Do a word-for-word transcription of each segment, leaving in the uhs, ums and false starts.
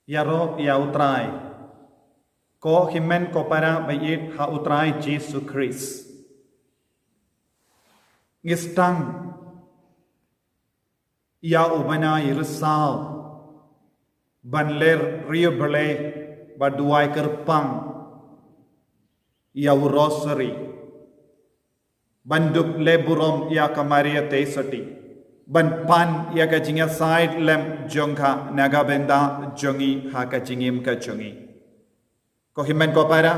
Ïaroh ïa U Trai. Ko hynmen ko para ba ïeit ha U Trai Jisu Khrist. Ngi sdang ïa u bnai Risaw ban ler riewblei bad duwai kyrpang ïa u Rosary. Ban dup leh burom ïa ka Maria Theisotti. Ban pan ïa ka jingïasaid lem jong ka na ka bynta jong ngi ha ka jingim ka jong ngi. Ko hynmen ko para,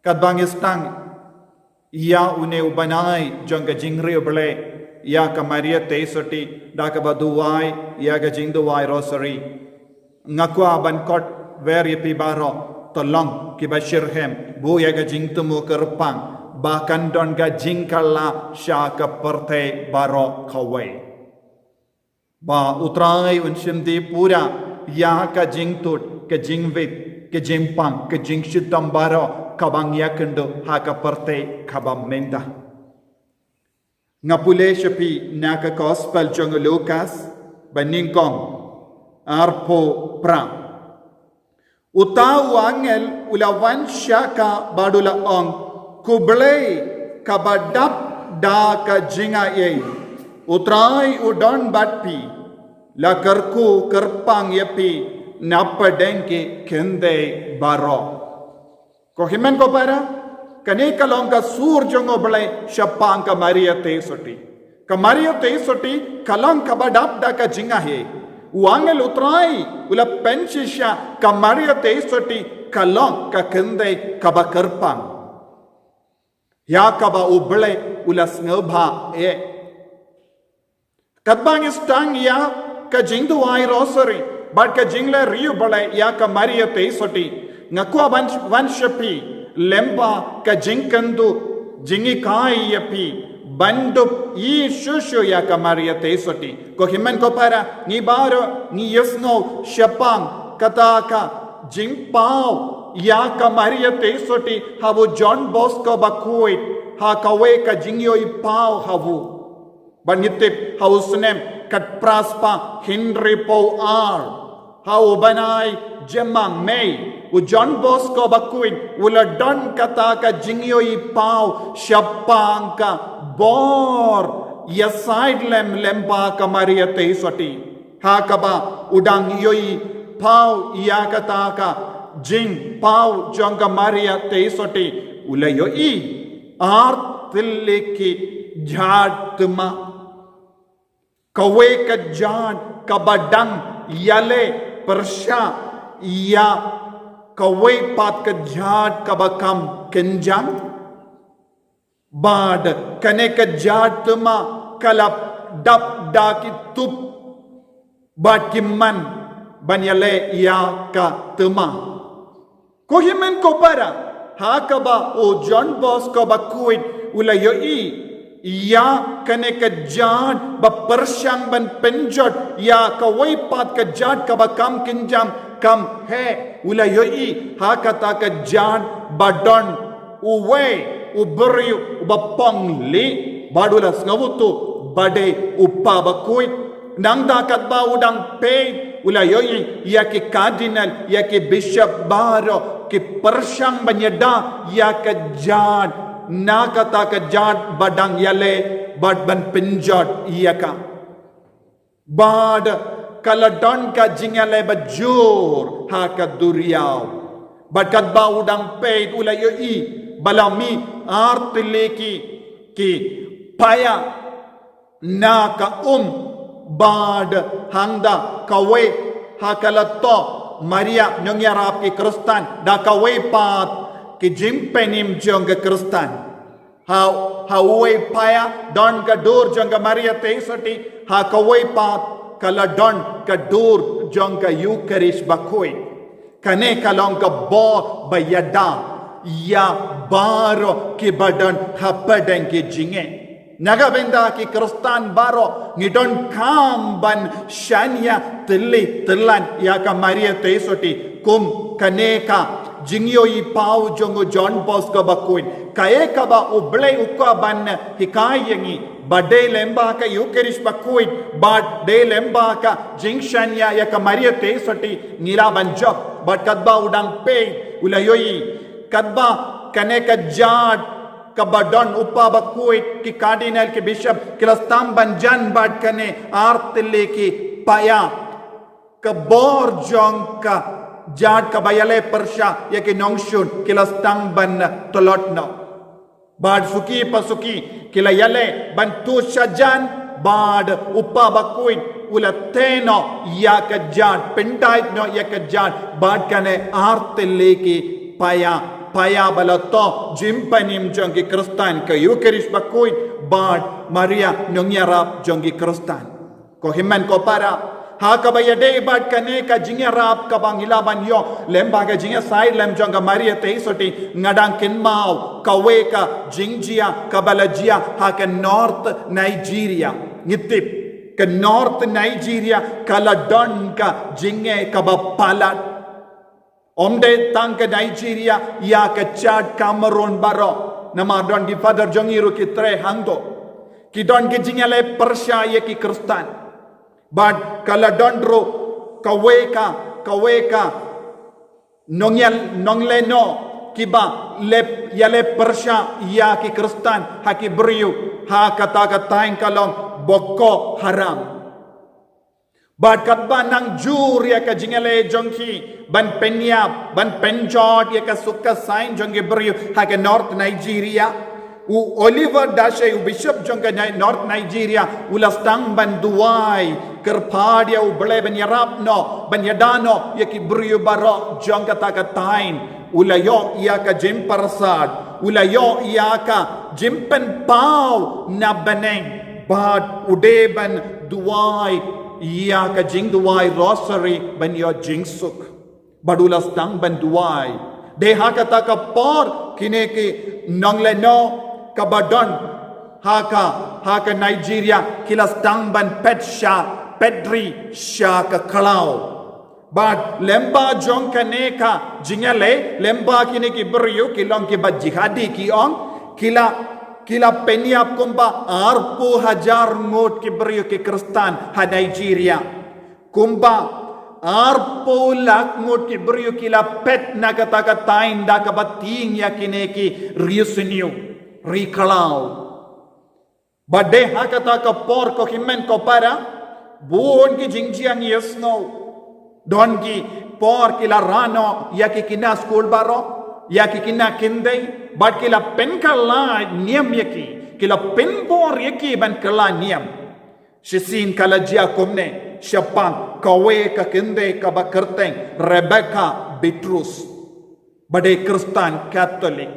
katba ngi sdang ïa une u bnai jong ka jingriewblei ïa ka Maria Theisotti da kaba duwai ïa ka jingduwai Rosary. Nga kwah ban khot wer ïa phi baroh, to long kiba shitrhem, buh ïa ka jingthmu kyrpang ba kan don ka jingkylla sha ka pyrthei baroh kawei. Ba U Trai un shim dih pura ïa ka jingtud, ka jingwit, ka jingpang, ka jingshitom baroh kaba ngi ïakynduh ha ka pyrthei kaba mynta. Nga pule sha phi na ka Gospel jong u Lukas, banyngkong arphew phra. Uta u angel u la wan sha ka bad u la ong, "Khublei kaba dap da ka jingaiei. U Trai u don bad phi. La kyrkhu kyrpang ïa phi na pdeng ki khyndai baroh." Ko hynmen ko para, kane ka long ka sur jong U Blei shaphang ka Maria Theisotti. Ka Maria Theisotti ka long kaba dap da ka jingaiei. U angel U Trai u la pynshisha ka Maria Theisotti ka long ka khyndai kaba kyrpang. Ïa kaba U Blei u la sngewbha eh. Katba ngi sdang ïa ka jingduwai Rosary bad ka jingleh riewblei ïa ka Maria Theisotti, nga kwah ban wan sha phi lyngba ka jingkynduh jinghikai ïa phi ban dup ïeit shuh shuh ïa ka Maria Theisotti. Ko hynmen ko para, ngi baroh ngi ïohsngew shaphang kata ka jingpaw ïa ka Maria Theisotti ha u John Bosco Bakhuid, ha kawei ka jingïohi paw ha u. Bad ngi tip ha u snem khatphra spah hynriewphew ar, ha u bnai Jymmang Mei, u John Bosco Bakhuid u la don kata ka jingïohi paw shaphang ka bor ïasaid lem lyngba ka Maria Theisotti. Ha kaba u dang ïohi paw ïa kata ka jingpaw jong ka Maria Theisotti, u la ïohi ar tylli ki jait thymmai. Kawei ka jait kaba dang ïaleh pyrshah ïa kawei pat ka jait kaba kam kynjang. Bad kane ka jait thymmai ka la dap da ki tup bad ki man ban ïaleh ïa ka thymmai. Ko hynmen ko para, ha kaba u John Bosco Bakhuid u la ïohi ïa kane ka jait ba pyrshang ban pynjot ïa kawei pat ka jait kaba kam kynjang, kam heh, u la ïohi ha kata ka jait ba don uwei u briew uba pong lieh bad u la sngewthuh ba dei u Pa Bakhuid. Nangta katba u dang peit u la ïohi ïa ki cardinal, ïa ki bishop baroh ki pyrshang ban ïada ïa ka jait na kata ka jait ba dang ïaleh bad ban pynjot ïa ka. Bad ka la don ka jingïaleh ba jur ha ka duriaw. Bad katba u dang peit u la ïohi ba la mih ar tylli ki, ki paia na ka um, bad hangta kawei ha ka la thoh Maria nongïarap ki Khristan, da kawei pat ki jingpynim jong ka Khristan. Ha, ha uwei paia don ka dur jong ka Maria Theisotti, ha kawei pat ka la don ka dur jong ka Ïukharist Bakhuid. Kane ka long ka bor ba ïada ïa baroh kiba don hapdeng ki jingeh. Na ka bynta ki Khristan baroh ngi donkam ban shaniah tylli tyllan ïa ka Maria Theisotti kum kane ka jingïohi paw jong u John Bosco Bakhuid. Kaei kaba U Blei u kwah ban hikai ïa ngi, Bad dei lyngba ka Eucharist bakhuid, bad dei lyngba ka jingshaniah ïa ka Maria Theisotti ngi lah ban jop, bad katba u dang peit u la ïohi katba kane ka jad kaba don u kpa bakhuid, ki cardinal, ki bishop ki la sdang ban jan bad kane ar tylli ki paia, ka bor jong ka jad kaba ïaleh pyrshah ïa ki nongshun ki la sdang ban tlot noh. Bad suki pa suki ki la ïaleh ban tu shajan, bad u kpa bakhuid u la teh noh ïa ka jad, pyndait noh ïa ka jad bad kane ar tylli ki paia, paia ba la toh jingpynim jong ki Khristan, ka Eucharist bakhuid bad Maria nongïarap jong ki Khristan. Ko hynmen ko para, ha kaba ïadei bad kane ka jingïarap kaba ngi lah ban ïoh lyngba ka jingïasaid lem jong ka Maria Theisotti, nga dang kynmaw kawei ka jingjia kaba la jia ha ka North Nigeria. Ngi tip ka North Nigeria ka la don ka jingeh kaba palat. Ym dei tang ka Nigeria, ïa ka Chad, Cameroon baroh, namar don ki father jong ngi ruh ki trei hangto. Ki don ki jingïaleh pyrshah ïa ki Khristan. Bad ka la don ruh kawei ka, kawei ka nongïal, nonglehnoh kiba leh, ïaleh pyrshah ïa ki Khristan ha ki briew ha kata ka thaiñ ka long Boko Haram. Bad katba nang jur ïa ka jingïaleh jong ki ban pynïap, ban pynjot ïa ka suk ka saiñ jong ki briew ha ka North Nigeria, u Oliver Dashe, u bishop jong ka Ni-, North Nigeria, u la sdang ban duwai kyrpad ïa U Blei ban ïarap noh, ban ïada noh ïa ki briew baroh jong kata ka thaiñ. U la ïoh ïa ka jingpyrsad, u la ïoh ïa ka jingpynpaw na bneng, bad u dei ban duwai ïa ka jingduwai Rosary ban ïoh jingsuk. Bad u la sdang ban duwai. Dei ha kata ka por kine ki nonglehnoh kaba don ha ka, ha ka Nigeria ki la sdang ban pet sha, pet ri sha ka khlaw. Bad lyngba jong kane ka jingïaleh, lyngba kine ki briew ki long kiba jihadi ki ong, ki la, ki la pynïap kumba arphew hajar ngut ki briew ki Khristan ha Nigeria. Kumba arphew lak ngut ki briew ki la pet na kata ka thaiñ da kaba tieng ïa kine ki riewsniew, ri khlaw. Bad dei ha kata ka por ko hynmen ko para, bun ki jingjia ngi ïohsngew. Don ki por ki la rah noh ïa ki khynnah skul baroh, ïa ki khynnah kynthei, bad ki la pynkylla niam ïa ki, ki la pynbor ïa ki ban kylla niam. Shisien ka la jia kumne shaphang kawei ka kynthei kaba kyrteng Rebecca Bitrus, ba dei Khristan Katholik.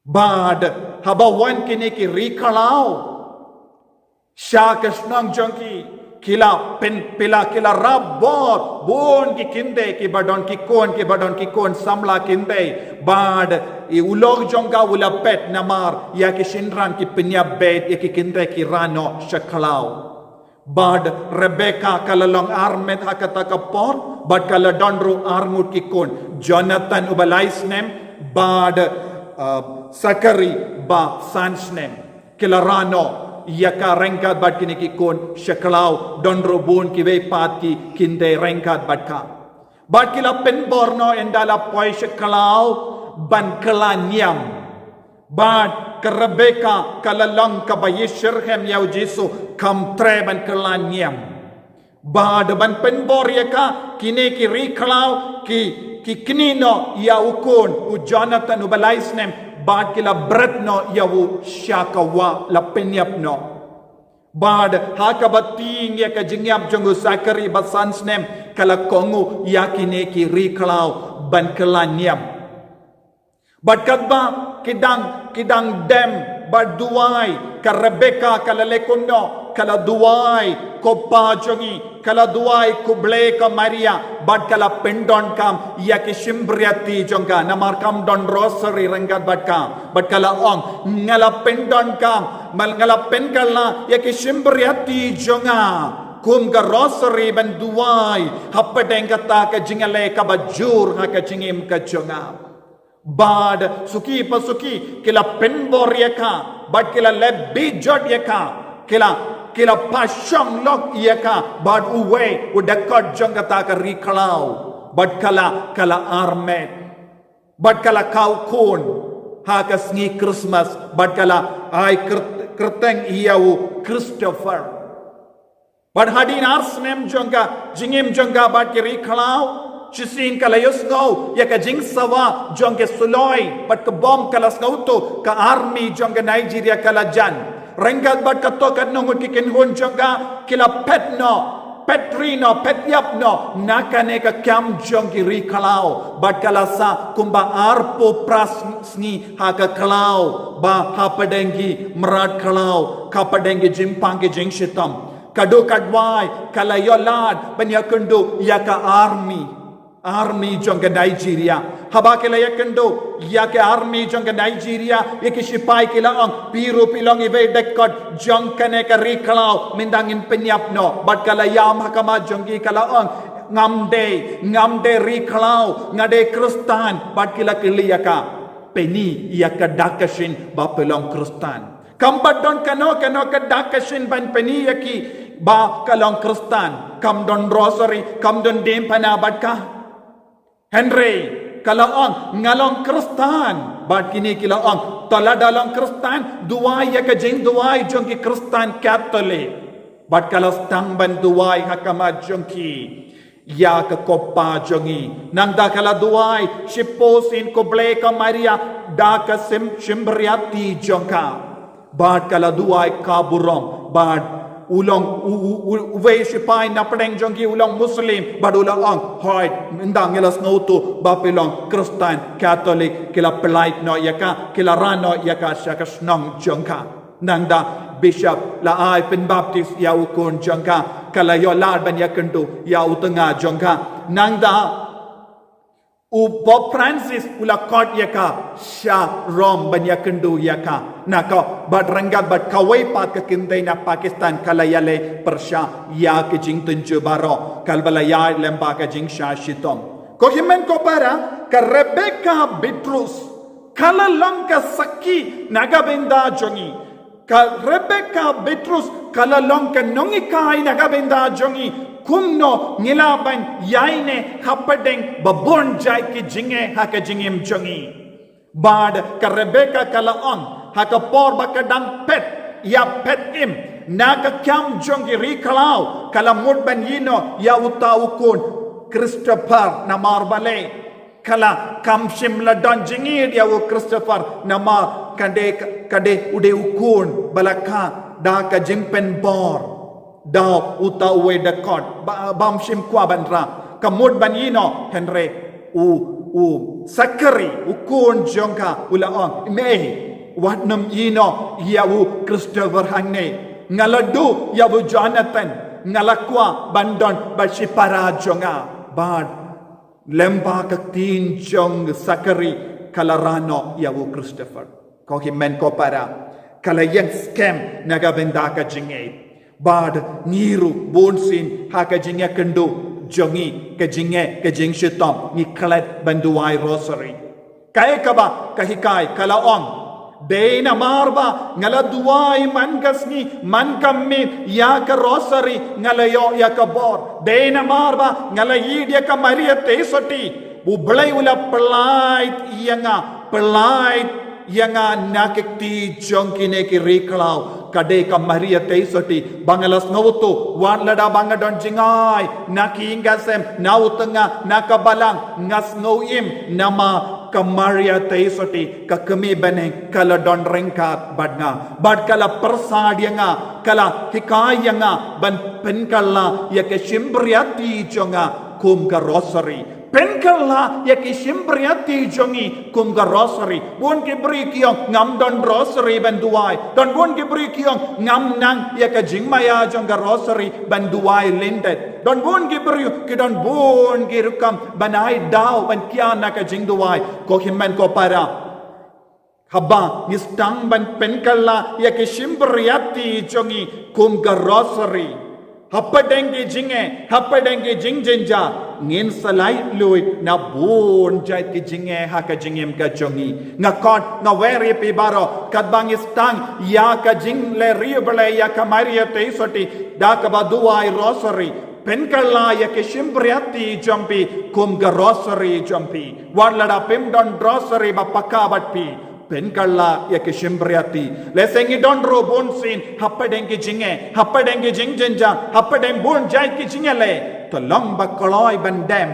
Bad haba wan kine ki ri khlaw sha ka shnong jong ki, ki la pyn-, pynlah, ki la rah bor bun ki kynthei kiba don ki khun, kiba don ki khun samla kynthei. Bad i u lok jong ka u la pet namar ïa ki shynrang ki pynïap beit ïa ki kynthei, ki rah noh sha khlaw. Bad Rebecca ka la long armet ha kata ka por, bad ka la don ruh ar ngut ki khun, Jonathan uba lai snem, bad, uh, Zachary ba san snem. Ki la rah noh ïa ka ryngkat bad kine ki khun sha khlaw, don ruh bun kiwei pat ki kynthei ryngkat bad ka. Bad ki la pynbor noh ynda la poi sha khlaw ban kylla niam. Bad ka Rebecca ka la long kaba ïashitrhem ïa u Jisu, kam treh ban kylla niam. Bad ban pynbor ïa ka, kine ki ri khlaw ki, ki knieh noh ïa u khun, u Jonathan uba lai snem, bad ki la bret noh ïa u sha ka wah, la pynïap noh. Bad ha kaba tieng ïa ka jingïap jong u Zachary ba san snem, ka la kohnguh ïa kine ki ri khlaw ban kylla niam. Bad katba ki dang, ki dang dem bad duwai, ka Rebecca ka la leh kumno, ka la duwai, Ko Pa jong ngi, ka la duwai khublei, ko Maria, bad ka la pyndonkam ïa ki shympriahti jong ka, namar kam don rosary ryngkat bad ka. Bad ka la ong, nga la pyndonkam, bad nga la pynkylla ïa ki shympriahti jong nga kum ka rosary ban duwai hapdeng kata ka jingïaleh kaba jur ha ka jingim ka jong nga. Bad suki pa suki ki la pynbor ïa ka, bad ki la leh bejot ïa ka, ki la, ki la pashong lok ïa ka, bad uwei u dkhot jong kata ka ri khlaw, bad ka la, ka la armet, bad ka la khaw khun ha ka sngi Christmas, bad ka la ai kyr-, kyrteng ïa u Christopher. Bad hadien ar snem jong ka jingim jong ka bad ki ri khlaw, shisien ka la ïohsngew ïa ka jingsawa jong ka suloi, bad ka bom ka la sngewthuh ka army jong ka Nigeria ka la jan. Ryngkat bad kato katno ngut ki kynhun jong ka ki la phet noh, phet ri noh, phet ïap noh na kane ka camp jong ki ri khlaw, bad ka la sah kumba arphew phra sngi ha ka khlaw, ba hapdeng ki mrad khlaw, hapdeng ki jingpang ki jingshitom. Ka duh ka duwai, ka la ïoh lad ban ïakynduh ïa ka army, army jong ka Nigeria. Haba ki la ïakynduh ïa ka army jong ka Nigeria, ïa ki sipai ki la ong, phi ruh phi long iwei dkhot jong kane ka ri khlaw, mynta ngin pynïap noh. Bad ka la ïam ha khmat jong ki, ka la ong, ngam dei, ngam dei ri khlaw, nga dei Khristan. Bad ki la kylli ïa ka, phin ïa ka dak ka shin ba phi long Khristan? Kam pat don kano kano ka dak ka shin ban pyni ïa ki ba ka long Khristan. Kam don rosary, kam don diengphna bad ka. Hynrei ka la ong, nga long Khristan. Bad kine ki la ong, to lada long Khristan, duwai ïa ka jingduwai jong ki Khristan Katholik. Bad ka la sdang ban duwai ha khmat jong ki ïa ka Kpa jong ngi. Nangta ka la duwai shiphew sien, khublei ko Maria da ka shim, shympriahti jong ka. Bad ka la duwai ka burom, bad u long u, u, u, uwei sipai na pdeng jong ki u long Muslim, bad u la ong, hooid, mynta ngi la sngewthuh ba phi long Khristan Katholik. Ki la pyllait noh ïa ka, ki la rah noh ïa ka sha ka shnong jong ka. Nangta bishop la ai pynbaptis ïa u khun jong ka, ka la ïoh lad ban ïakynduh ïa u tnga jong ka. Nangta u Pope Francis u la khot ïa ka sha Rome ban ïakynduh ïa ka. Na ka, bad ryngkat bad kawei pat ka kynthei na Pakistan ka la ïaleh pyrshah ïa ka jingtynjuh baroh, kaba la ïaid lem bad ka jingshah shitom. Ko hynmen ko para, ka Rebecca Bitrus ka la long ka sakhi na ka bynta jong ngi. Ka Rebecca Bitrus ka la long ka nonghikai na ka bynta jong ngi, kumno ngi lah ban ïaineh hapdeng ba bun jait ki jingeh ha ka jingim jong ngi. Bad ka Rebecca ka la ong, ha ka por ba ka dang phet ïap phet im na ka camp jong ki ri khlaw, ka la mut ban ïehnoh ïa uta u khun Christopher namar balei? Ka la, kam shym la don jingïeit ïa u Christopher namar ka dei, ka dei u dei u khun ba la kha da ka jingpynbor da uta uwei dkhot, ba, bym shym kwah ban rah. Ka mut ban ïehnoh, hynrei u, u Sakari, u khun jong ka, u la ong, mei, wat nym ïehnoh ïa u Christopher hangne. Nga la duh ïa u Jonathan, nga la kwah ban don bad shipara jong nga. Bad lem bad ka ktien jong Sakari ka la rah noh ïa u Christopher. Ko hynmen ko para, ka la ïeng skhem na ka bynta ka jingngeit. Bad ngi ruh bunsien ha ka jingïakynduh jong ngi, ka jingngeit, ka jingshitom, ngi klet ban duwai rosary. Kaei kaba ka hikai, ka la ong, dei namar ba nga la duwai man ka sngi man ka miet ïa ka rosary, nga la ïoh ïa ka bor. Dei namar ba nga la ïeit ïa ka Maria Theisotti, U Blei u la pyllait ïa nga, pyllait ïa nga na ki kti jong kine ki ri khlaw, ka dei ka Maria Theisotti. Ba nga la sngewthuh, wat lada ba nga don jngai na ki ïing ki sem, na u tnga, na ka balang, nga sngew im namar ka Maria Theisotti, ka kmie bneng, ka la don ryngkat bad nga. Bad ka la pyrsad ïa nga, ka la hikai ïa nga ban pynkylla ïa ka shympriahti jong nga kum ka rosary. Pynkylla ïa ka shympriahti jong ngi kum ka rosary. Bun ki briew ki ong, ngam don rosary ban duwai. Don bun ki briew ki ong, ngam nang ïa ka jingmaïa jong ka rosary ban duwai lyndet. Don bun ki briew ki don bun ki rukom ban ai daw ban kiar na ka jingduwai. Ko hynmen ko para, haba ngi sdang ban pynkylla ïa ka shympriahti jong ngi kum ka rosary, Hapdeng ki jingeh, hapdeng ki jingjynjar, ngin sa laitluid na bun jait ki jingeh ha ka jingim ka jong ngi. Nga khot, nga wer ïa phi baroh, katba ngi sdang ïa ka jingleh riewblei ïa ka Maria Theisotti da kaba duwai rosary, pynkylla ïa ki shympriahti jong phi kum ka rosary jong phi. Wat lada phim don rosary ba paka bad phi, pynkylla ïa ki shympriahti. Lehse ngi don ruh bunsien hapdeng ki jingeh, hapdeng ki jingjynjar, hapdeng bun jait ki jingïaleh. To long ba kloi ban dem.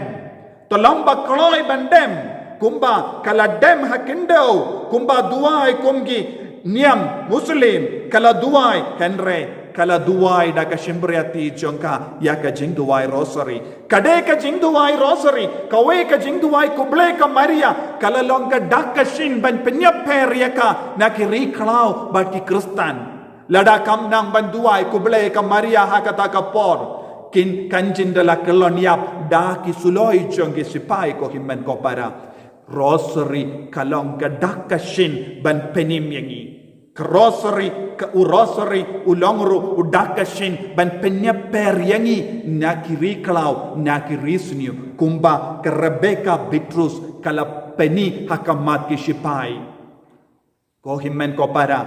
To long ba kloi ban dem. Kumba ka la dem ha khyndew, kumba duwai kum ki niam Muslim, ka la duwai, hynrei ka la duwai da ka shympriahti jong ka ïa ka jingduwai rosary. Ka dei ka jingduwai rosary, kawei ka jingduwai khublei ka Maria, ka la long ka dak ka shin ban pynïapher ïa ka na ki ri khlaw bad ki Khristan. Lada kam nang ban duwai khublei ka Maria ha kata ka por, kin kan jin da la kyllon ïap da ki suloi jong ki sipai, ko hynmen ko para. Rosary ka long ka dak ka shin ban pynim ïa ngi. Ka rosary, ka u rosary u long ruh u dak ka shin ban pynïapher ïa ngi na ki ri khlaw, na ki ri sniew, kumba ka Rebecca Bitrus ka la pyni ha khmat ki sipai. Ko hynmen ko para,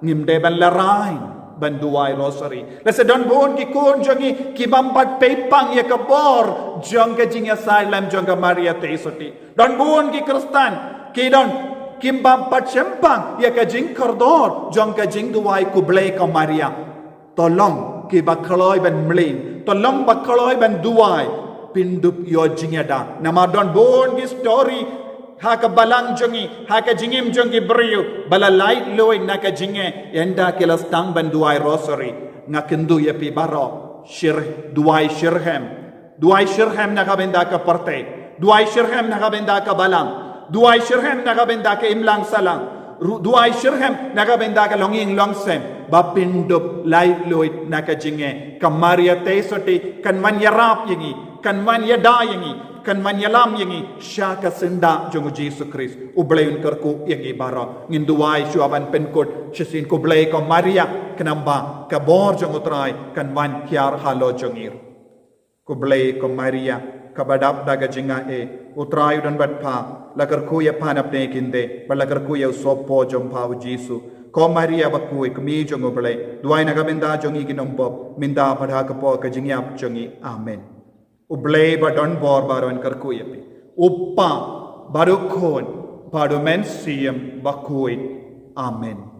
ngim dei ban lehrain ban duwai rosary. Lehse don bun ki khun jong ngi ki bym pat peit pang ïa ka bor jong ka jingïasaid lem jong ka Maria Theisotti. Don bun ki Khristan ki don, kim bym pat shemphang ïa ka jingkordor jong ka jingduwai khublei ka Maria. To long kiba kloi ban mlien, to long ba kloi ban duwai, pyndup ïoh jingïada. Namar don bun ki story ha ka balang jong ngi, ha ka jingim jong ki briew ba la laitluid na ka jingeh, ynda ki la sdang ban duwai rosary. Nga kynduh ïa phi baroh, shir, duwai shitrhem. Duwai shitrhem na ka bynta ka pyrthei. Duwai shitrhem na ka bynta ka balang. Duwai shitrhem na ka bynta ka imlang sahlang. Ru-, duwai shitrhem na ka bynta ka longïing longsem. Ba pyndup laitluid na ka jingeh. Ka Maria Theisotti kan wan ïarap ïa ngi, kan wan ïada ïa ngi, kan wan ïalam ïa ngi sha ka syndah jong u Jisu Khrist. U Blei un kyrkhu ïa ngi baroh. Ngin duwai shuwa ban pynkut shisien. Khublei ko Maria, khnang ba ka bor jong u Trai kan wan hiar halor jong ngi. Khublei ko Maria, kaba dap da ka jingaiei, u Trai u don bad pha, la kyrkhu ïa pha na pdeng ki khyndai, bad la kyrkhu ïa u sohpop jong pha u Jisu. Ko Maria bakhuid, kmie jong u Blei, duwai na ka bynta jong ngi ki nongpop, mynta bad ha ka por ka jingïap jong ngi. Amen. U Blei ba don bor baroh un kyrkhu ïa phi. U Kpa, bad u Khun, bad u Mynsiem Bakhuid. Amen.